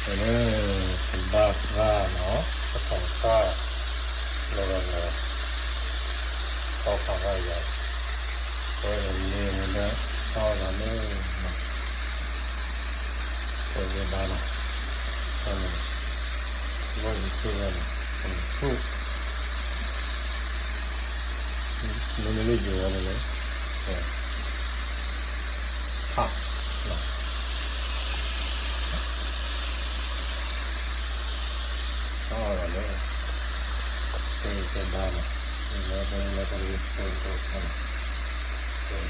န့ၣ် ပဘါသၣ်နီၤ ပထီၣ်သၣ် လီၤဒီး သီခါဘၣ်ယၤ ပဝဲန့ၣ်လ့န့ၣ်လၢ သီဒီးလၢ တဲဝဲဘါနီၤ န့ၣ် ဝဲန့ၣ်သ့ဝဲန့ၣ် ထူၣ် မ့မ့ၢ်လၢယိၤဝဲန့ၣ်လၢ ထၣ် အီၣ်ဒီးလၢ တဲတဲဘါနီၤ လၢပလၢပလၢပလၢပလၢ ဘၣ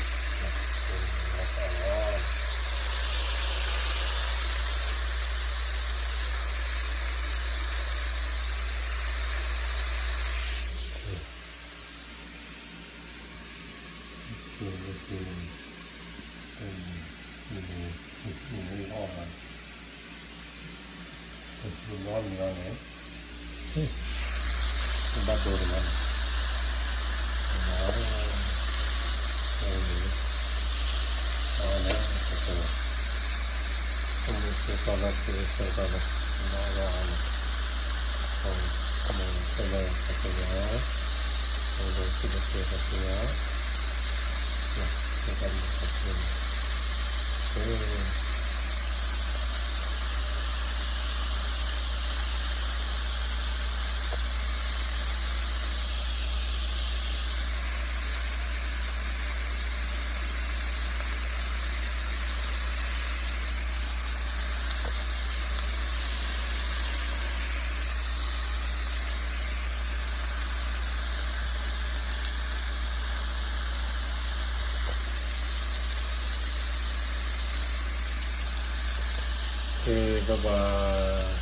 ်ဒိတလီၤန့ၣ် အန့ၣ် ကမူၣ်စ့ၢ်ကီးလၢ စ့ၢ်ကီးလၢ မၤအီၣ်လီၤအီၤန့ၣ် မ့ၢ်စ့ၢ်ကီးလၢ စ့ၢ်ကီးလၢ မ့ၢ်စ့ၢ်ကီးလၢ စ့ၢ်ကီးလၢ ကဲဘၣ်ဘၣ်